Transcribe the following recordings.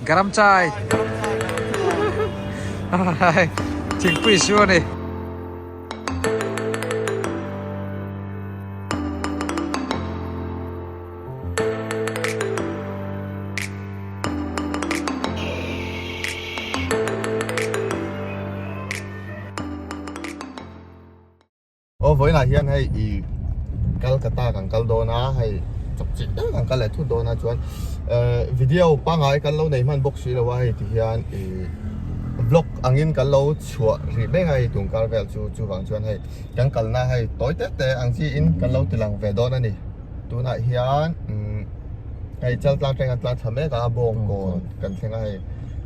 Garam chai. Thingpui su a ni. Aw vawiinah hian hei i Calcutta kan kal dawn a hei chawpchilh deuh kan kal leh thut dawn a chuan eh video pangngai kan lo nei hman bawk si lo a hei ti hian ih vlog angin kan lo chhuah rih mek a hei tun kar vel chu chuvang chuan hei kan kalna hei tawi te te ang chi in kan lo ti lang ve dawn a ni tunah hian umm hei chaltlang thleng an tlan thla mek a bawngkawn kan thleng a hei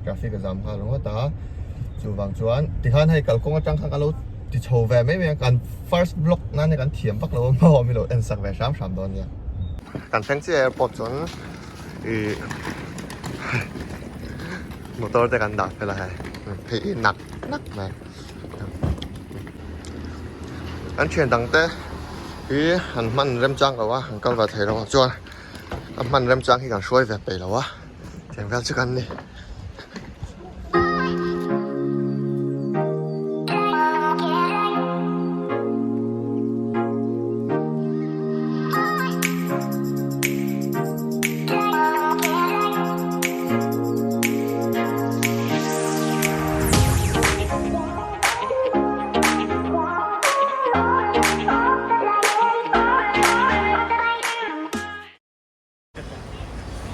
traffic a zam nghal ringawt a chuvang chuan tikhan hei kalkawng atang khan kan lo ti chho ve mai mai a kan first vlog nan hi kan thiam vak lo a maw mi lo en sak ve hram hram dawn nia kan thleng chiah airport chuan ih motor te kan dah fel a hei phei nak nak mai an thian dang te hi an hman remchang lo a an kal ve thei lo a chuan a hman remchang hi kan hruai ve peih lo a tiang vel chu kan ni.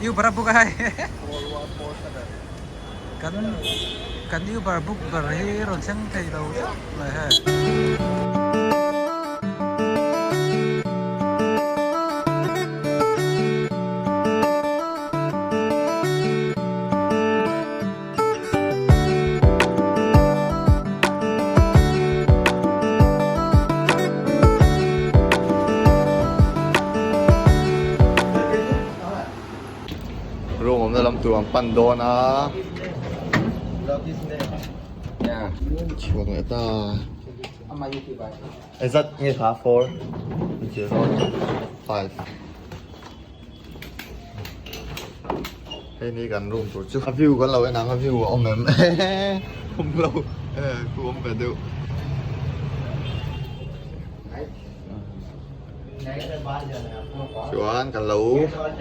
Uber a book a hei kan kan Uber book ber hi rawn thleng thei lo tlat mai hei. Room awmna lam tur an pan dawn a chhuak leh ta ezat nge kha 4 0 5 Hei ni kan room tur chu a view kan lo en ang a view a awm em awm lo e khu awm ve deuh chuan kan lo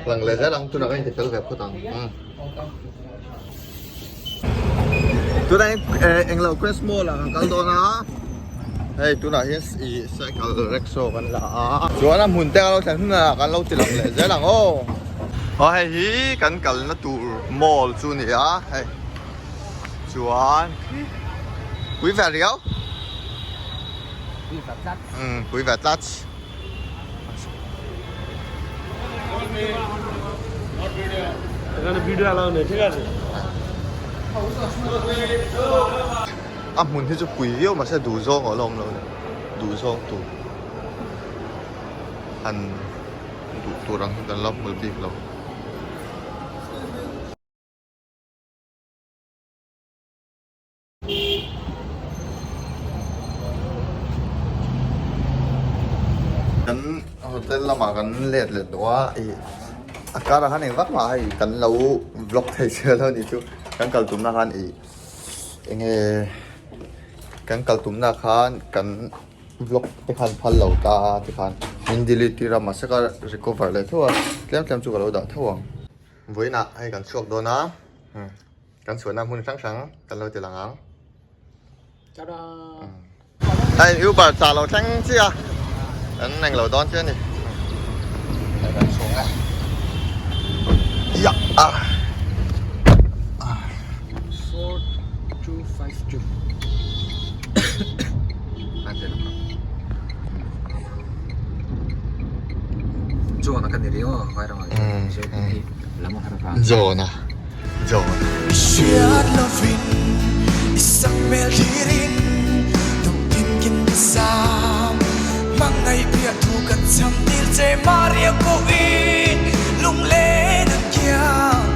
lang leh zel ang tunah kan inti fel ve phawt ang tunah hian englo Quest Mall ah kan kal dawn a hei tunah hian ih cycle rickshaw kan la a chuan a hmun te kan lo thlen hunah kan lo ti lang leh zel ang aw aw hei hi kan kalna tur mall chu a ni a hei chuan pui ve riau umm pui ve tlat. A hmun hi chu pui viau mahse duh zawng a la awm lo a ni duh zawng tur han duh tur ang hi kan la hmu bik lo. Kan hotel lamah kan let leh tawh a ih a karah khan eng vak mah hei kan lo vlog thei zel a nih chu kan kal tumna khan ih eng nge kan kal tumna khan kan vlog te khan phal lo ta a tikhan min delete tir a mahse ka recover leh tho a tlem tlem chu ka lo dah tho ang. Vawiinah hei kan chhuak dawn a. Kan chhuahna hmun hrang hrang kan lo ti lang ang. Tada! Hei Uber chah lo thleng chiah a, kan eng lo dawn chiah a ni. Hei kan chhung e. Ya ah. 4 2 5 2. John-a ka ni riau a, Vairangah hian. John-a. John. Hriat lovin i sak hmel thlirin duhtin kin ka zam Hmangaih piah thu ka cham dil che Maria pawhin lunglen a kiang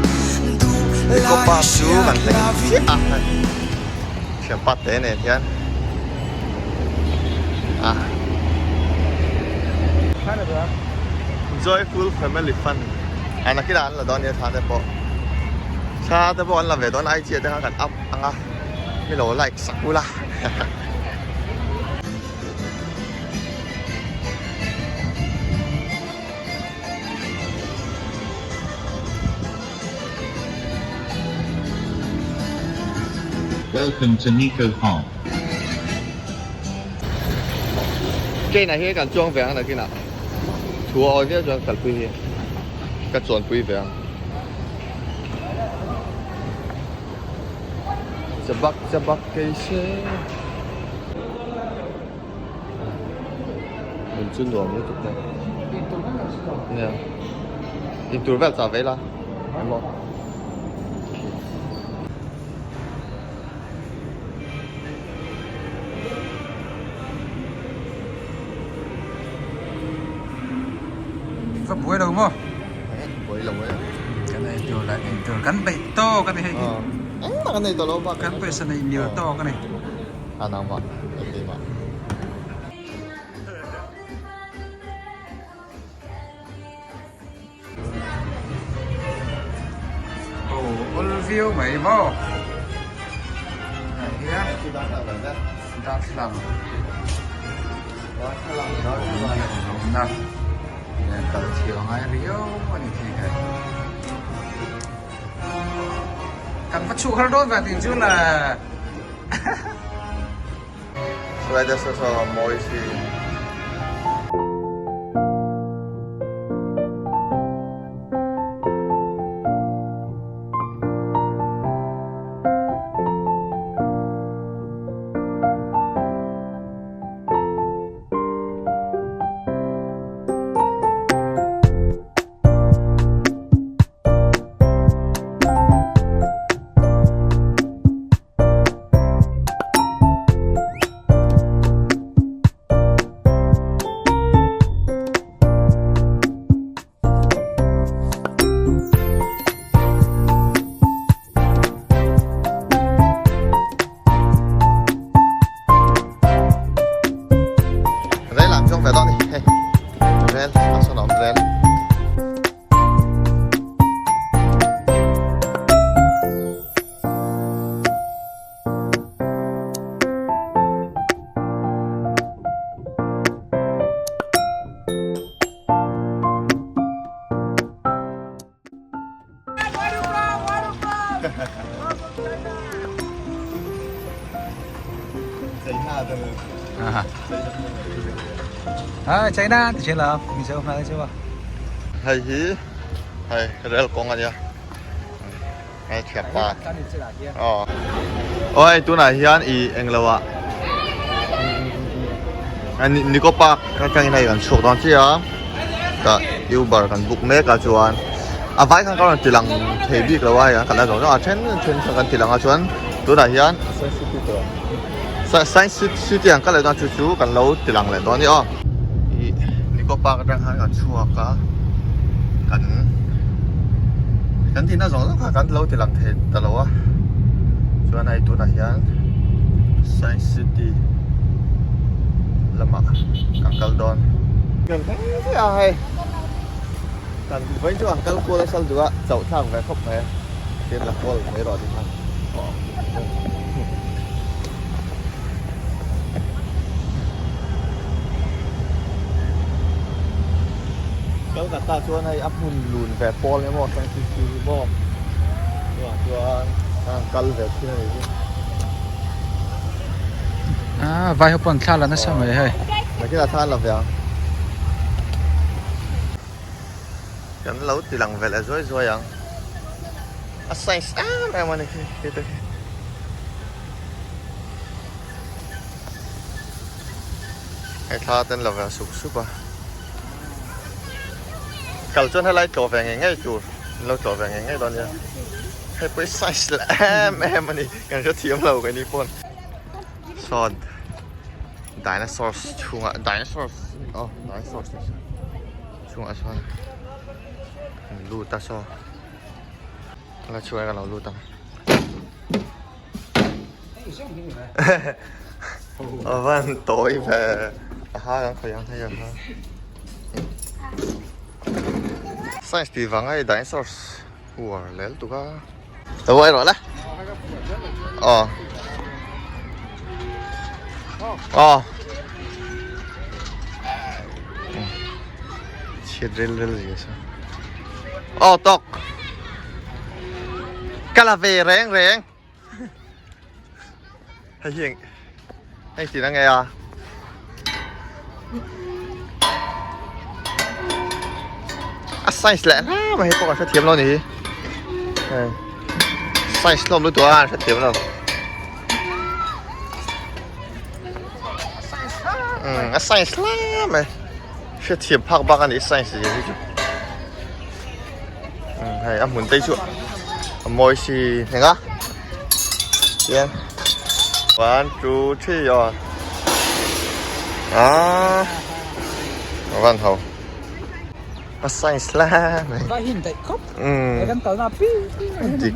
duh Eco lai Park chu hriat kan thleng lovin. chiah a thianpa te nen hian ah Joyful Family Fun ah nakinah an la dawn nia thla te pawh. Thla te pawh an la ve dawn a, IG ah te khan kan up ang a, mi lo like sak ula. Welcome to Nico Park. Train ah hian kan chuang ve ang nakinah thu a awi viau chuan kalpui hi ka chuanpui ve ang. Chabak chabak keise Hmun chu nuam lutuk mai. Nia. Intur vel chah ve la. Emaw. Va buai lo maw? Buai lo e. Kan ei tur lah ei tur kan beih tawk a ni hei hi. Engmah kan ei tawh lo bak. Kan pawisa nei mil tawk a ni. A nangmah kan keimah. Aw awl viau mai maw ah hian darthlalang awmna hian kal thiam a ngai riau a ni thei hei kan va chhuh har dawn vang tih chu la. Slider saw saw mawi si. Rel ah chuang ve dawn a ni hei rel a sawn a awm rel. China ti la Mizo hmel chu a. Hei hi hei rel kawng a nia. Hei thiam pa. Aw. Oi tunah hian i englo ah Nico Park atangin hei kan chhuak dawn chiah a tah Uber kan book mek a chuan a vai khan ka rawn ti lang thei bik lo a hei an kal na zawng zawng a then then kha kan ti lang a chuan tunah hian Science City ang kal leh dawn chu chu kan lo ti lang leh dawn a ni aw. Ih Nico Park atang khan kan chhuak a kan kan tihna zawng zawng kha kan lo ti lang thei ta lo a chuan hei tunah hian Science City lamah kan kal dawn. Kan thleng chiah a hei kan vawiin chu an kal kual a sal duh a chauh thlak ve khawp mai a tin la kawl mai rawh tih khan. Kolkata chuan hei a hmun lun ve pawl emaw Science City hi maw chuvang chuan an kal ve thin a nih hi. Ah vai ho pawh an thla la nasa mai hei. Nakinah thla an la ve ang. Kan lo ti lang ve leh zuai zuai ang. A size em em a ni khi khi te khi. Hei thla te an la ve sup sup a. Kal chuan helai tlawh ve ngei ngei tur an lo tlawh ve ngei ngei dawn nia. Hei pawh hi size la em em a ni kan hrethiam lo keini pawn. Sawn dinosaurs chhungah dinosaurs aw dinosaurs chhungah sawn an lut a saw la chhuak a lo lut ang. A van tawi ve a ha kan khawih ang hei a ha science tih vang a hei dinosaurs uar lel tuk a. Lo uai rawh le. Aw. Aw. Chhiat rel rel zia sa. Aw tawk. Ka la ve reng reng. Hei hi hei tih na nge a. A size leh hla mai hi pawh kan hrethiam lo ni hi. Hei size hlawm lutuk a an hrethiam lo. A size hla mai hrethiam phak bak a ni size zia hi chu. Hei a hmun te chu a mawi si hneng a. Tian 1 2 3 aw ah van ho a science la mai va hin daih khawp kan kal na pi dik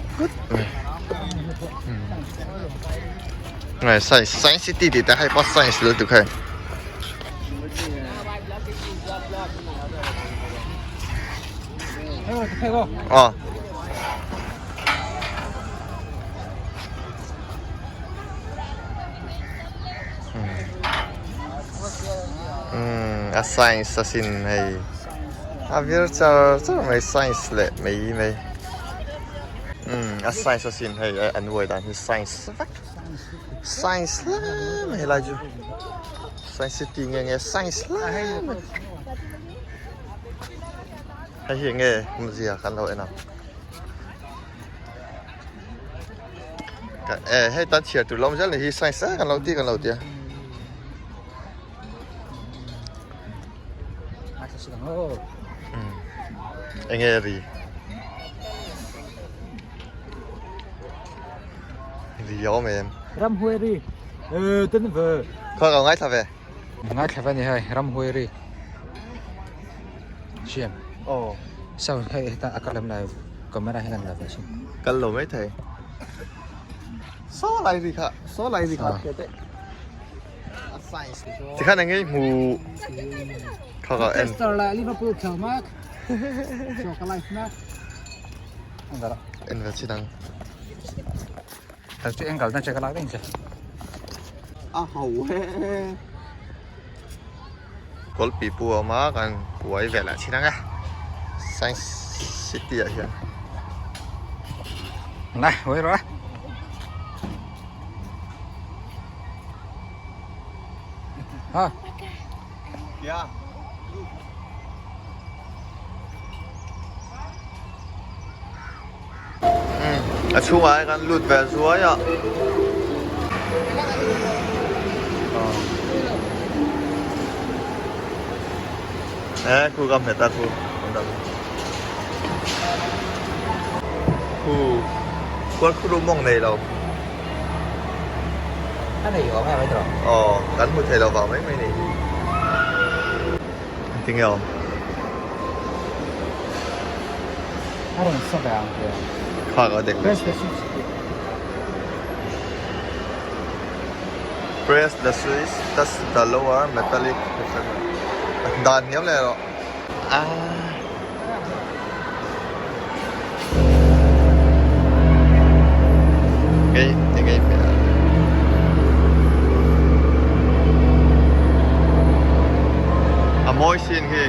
ngai science science city ti ta hai pa science lu tu khai ờ A science asin hei a vir char char mai science leh mai mai a science asin hei an uai dan hi science vek science hle mai helai chu science city nge nge science hle mai hei hi enge awmzia kan lo en ang. Eh hei tan chhiar tur lawm zel ni hi science a kan lo ti kan lo tia. Enge ri. Ri awm em. Ramhuai ri. Eh ten ve. Khaw ka ngai thla ve. Ngai thla ve ni hei ramhuai ri. Siam. Aw. Sound hei heta a kal em lai camera hian an la ve sin. Kal lo mai thei. Saw lai ri kha, saw lai ri kha ke te. Tikhan engei hmu kha ka en. Manchester leh Liverpool khel mek. Chaw ka live mek. En ve chi dang. Hal chu angle na che ka lak ding che. A ho he. Kawlpi pu a awm a kan uai vel ah chin ang e science city ah hian. Nai uai rawh a. Ha. Ya. A chhungah hian kan lut ve zuai a e khu ka hmet a khu khu khual khu ru mawng nei lo a nei awm em ai tawh aw kan hmu thei lo vang mai mai ni tinge awm A rawn sa ve ang tia. Kha ka dek. Press the switch. Press the switch that's the lower metallic dan hniam leh rawh. Ah. Ngei ngei pe. A mawi sin khi.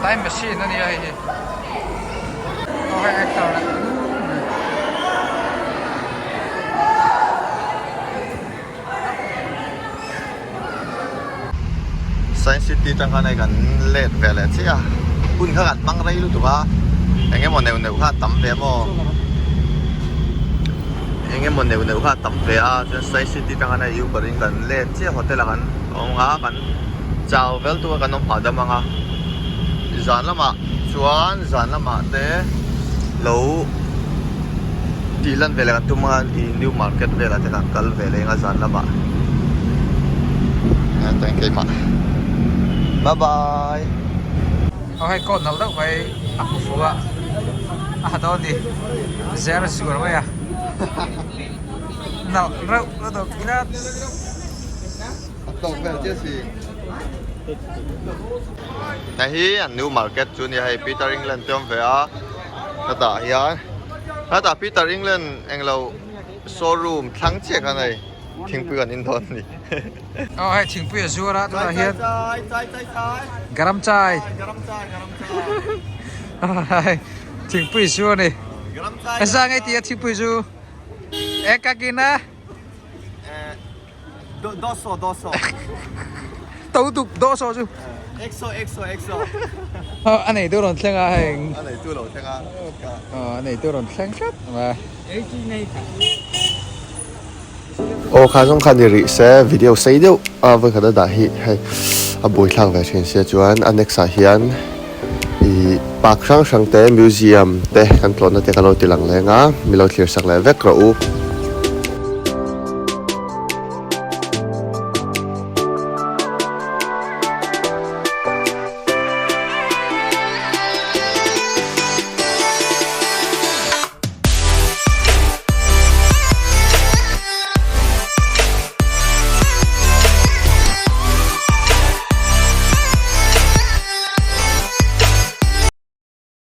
Time machine a nia hei hi. Aw hei actor leh. Science City tang khan hei kan let ve leh chiah a hun kha kan hmang rei lutuk a eng emaw neuh neuh kha a tam ve maw eng emaw neuh neuh kha a tam ve a chuan Science City tang khan hei Uber in kan let chiah hotel ah kan awm ang a kan chau vel tuk a kan awm hahdam ang a zan lamah chuan zan lamah te lo tih lan veleh kan tum a ih new market velah te kan kal ve leh eng a zan lamah keimah. Bye bye. Aw hei coat nalh deuh mai a hmu fuh a, a ha dawn ni zer zuar mai a, nalh reuh lutuk tlat. A tawk vel chiah si. Hei hi an new market chu nia hei Peter England te awm ve a, hetah hian hetah Peter England englo showroom thlang chiah khan hei thingpui kan in dawn a ni. Aw hei thingpui a zuar a tunah hian garam chai thingpui zu a ni a za ngei tih a thingpui zu e ka kin a Doso doso to tuk doso chu exo exo exo a nei tu rawn thleng a hei a nei tu lo thleng a a nei tu rawn thleng tlat mai. Aw kha zawng kha ni rih se video sei deuh a vawikhat a dah hi hei a buaithlak ve thin sia chuan a next ah hian ih park hrang hrang te museum te kan tlawhna te ka lo ti lang leng a mi lo thlir sak leh vek rawh u.